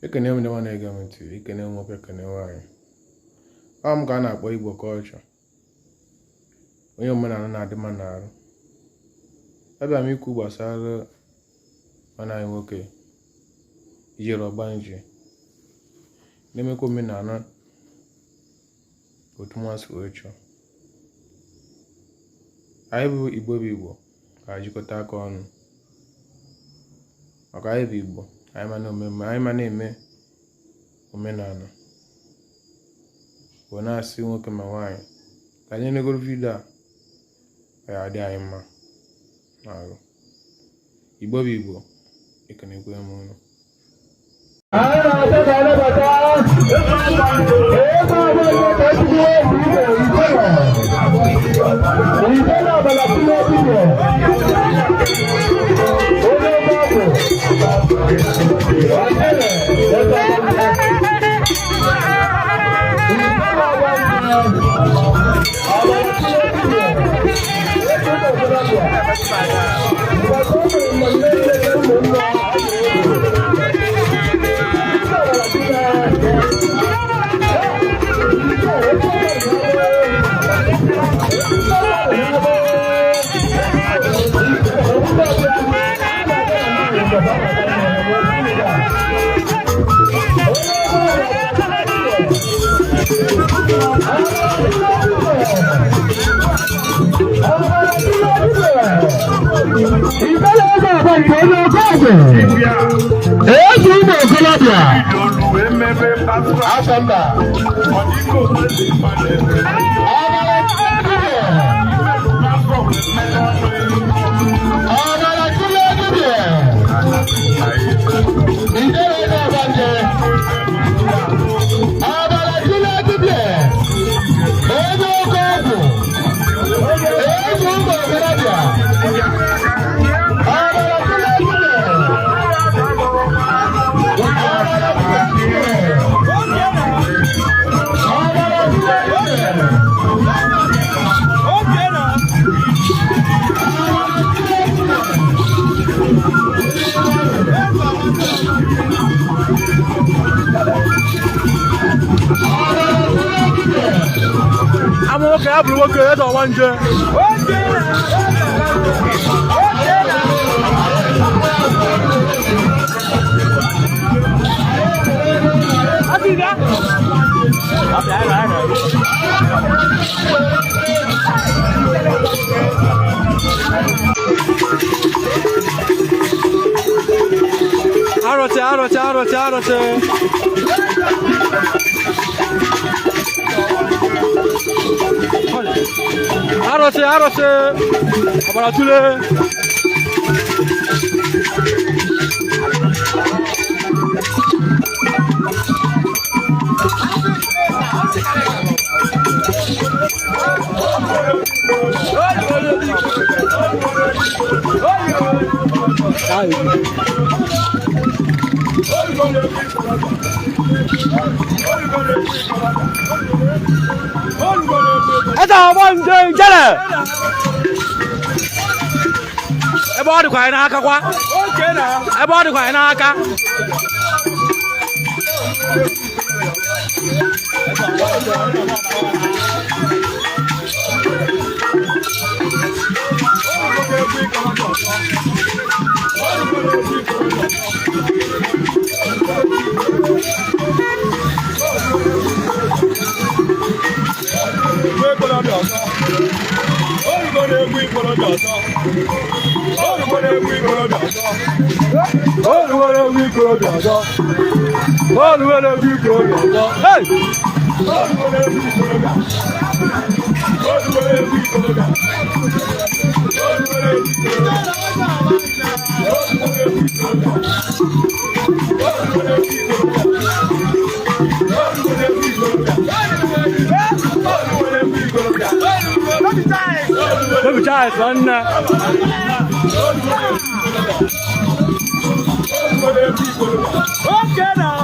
Ekene m ndị nwa na-ege m ntị, ekene m nwoke, ekene nwaanyị. Ọ m ka a na-akpọ Igbo Culture, onye omenala na-adị mma n'arụ. Abịa m ikwu gbasara nwanne anyị nwoke Ijele Ọgbanje na-emekwa omenala otu nwa si wee chọọ. Anyị bụ Igbo bụ Igbo ka anyị jikọta aka ọnụ maka anyị bụ Igbo, anyị ma na-eme omenala wee na-asị nwoke ma nwaanyị ka anyị negoro vidio a ọ ya adị anyị mma n'arụ. Igbo bụ Igbo, ekenekwe m unu. Anyị na-achọ ka anabata ego ọbụla ka etinye obi ibe ijele ijele ọbara tinye obi ibe onye ọgwụ ijele ebe ọbụla ijele ọbụla ọbara tinye obi ibe ego okorobịa mgbe o mere mmemme nleta ụmụ mmụọ. Ezi ụmụ okorobịa afọ mba ọbara tụle dibịa ijere ego ọgbanje ọbara tụle dibịa onye oke ọgwụ ezi ụmụ okorobịa ọbara tụle dibịa ọbara tụle dibịa ọbara tụle dibịa. Ama nwoke ya bụrụ nwoke eze ọgbanje. Arọchị arọchị arọchị arọchị. Arọchị arọchị. Ọbara tụle. Eze ọgbanje ijele. Ebe ọ dịkwa anyị n'aka kwa. Ebe ọ dịkwa anyị n'aka. Hey! No be chance, nwanne. Okay now.